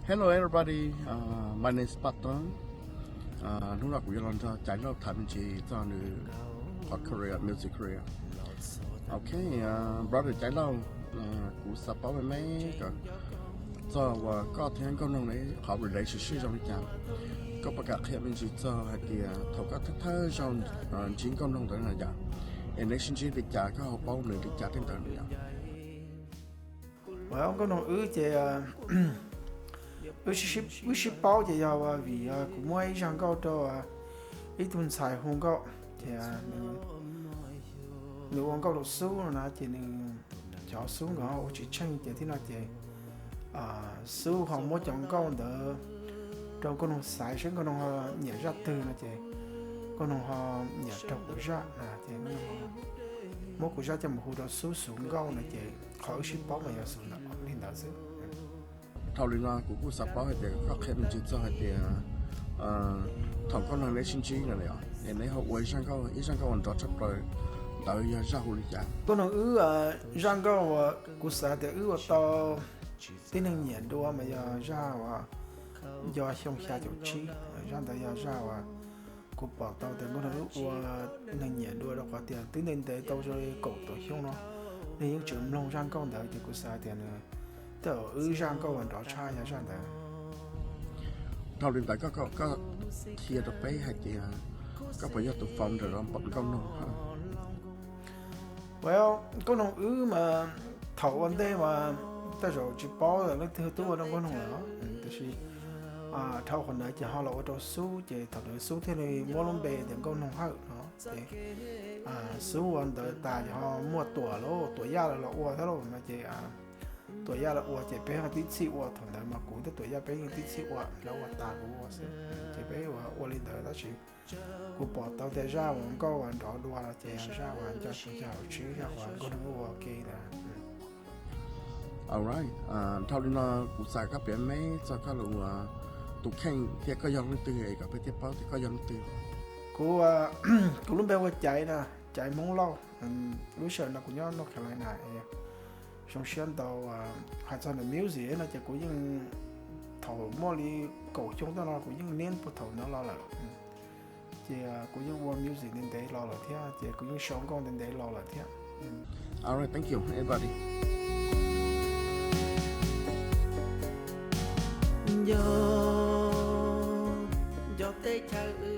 Hello everybody, uh, my name is Paj Tob. Uh, hnub no kuv yuav los nrog Caiv Lauj tham me ntsis txog nws qhov career, music career. Ok, uh, brother Caiv Lauj, uh, kuv xav paub me me kom txog uas koj thiab Nkauj Noog ne qhov relationship zoo li cas. Koj puas kam qhia me ntsis txog hais tias thaum koj thawj thawj zaug, uh, ntsib Nkauj Noog ntawd na yom, es neb sib ntsib li cas, koj ho paub nws li cas tej ntawd na yom? Nkauj Noog wb ces wb sib paub ces yog vim kuv muab ib zaj nkauj rau ib tug ntxhais hu Nkauj, ces nws ua nkauj rau Xub no na, ces nws, cov Xub nkawd ho ua tsis tsheej ces thiab no ces Xub ho muab cov nkauj ntawd rau Nkauj Noog xaiv seb Nkauj Noog ho nyiam zaj twg no ces Nkauj Noog ho nyiam rau kuv zaj na, ces muab kuv zaj coj mus hu rau Xub xuv nkauj no ces qhov wb sib paub mas yog xuv ntawd li ntawd xwb. Dhau li no kuv kuj xav paub hais tias koj qhia me ntsis txog hais tias thaum Nkauj Noog neb sib ntsib no es neb ho ua ib zaj nkauj, ib zaj nkauj uas nrov tshaj plaws ntawd yog zaj hu li cas? Nkauj Noog wb, zaj nkauj uas kuv xav tias wb ua tau tib neeg nyiam dua mas yog zaj uas nco xyoo xya caum tsib, zaj ntawd yog zaj uas kuv pom tau tias Nkauj Noog wb ua neeg nyiam dua rau qhov tias twb ntev ntev tau zoo li kaum tawm xyoo no neeg yeej tseem mloog zaj nkauj ntawd ces kuv xav tias nws tej zaum wb zaj nkauj uas nrov tshaj yog zaj ntawd. Dhau li ntawd koj, koj qhia rau peb hais tias koj puas yog tus founder los Nkauj Noog? Well, Nkauj Noog wb mas thaum ua ntej mas tej zaum tsis paub leej twg twb ua rau Nkauj Noog lawm, tiam sis dhau qhov ntawd ces ho los ua rau Xub ces thaum ntawd Xub thiaj li muab lub npe tias Nkauj Noog Hawj no ces Xub ua ntawd tas ces ho muaj Tuam lauj, Tuam Yaj los ua thiab lauj no ces Tuam Yaj los ua ces peb ho tib txhij ua, thaum ntawd mas kuv thiab Tuam Yaj peb yeej tib txhij ua, lawv ua tas kuv ua xwb ces peb ua li ntawd tab sis kuv pom tau tias zaj uas nkauj uas nrov dua ces zaj uas nco xyoo xya caum tsib, zaj uas Nkauj Noog ua ua ke ntawd. Alright, dhau li no kuv xav koj piav me txog koj lub, tus kheej thiab koj yog leej twg es kom peb thiaj paub tias koj yog leej twg. Kuv, kuv lub npe hu ua Caiv na, Caiv Hmoob Lauj. Lub sij hawm no kuv nyob North Carolina. Zoo siab ntau, hais txog ntawm music no ces kuv yeej, thaum muaj li kaum xyoo tom no kuv yeej niaj puag thaum ntawd los lawm. Ces kuv yeej ua music ntev ntev los lawm thiab ces kuv yeej sau nkauj ntev ntev los lawm thiab. Alright, thank you everybody. Nco, nco teb chaws wb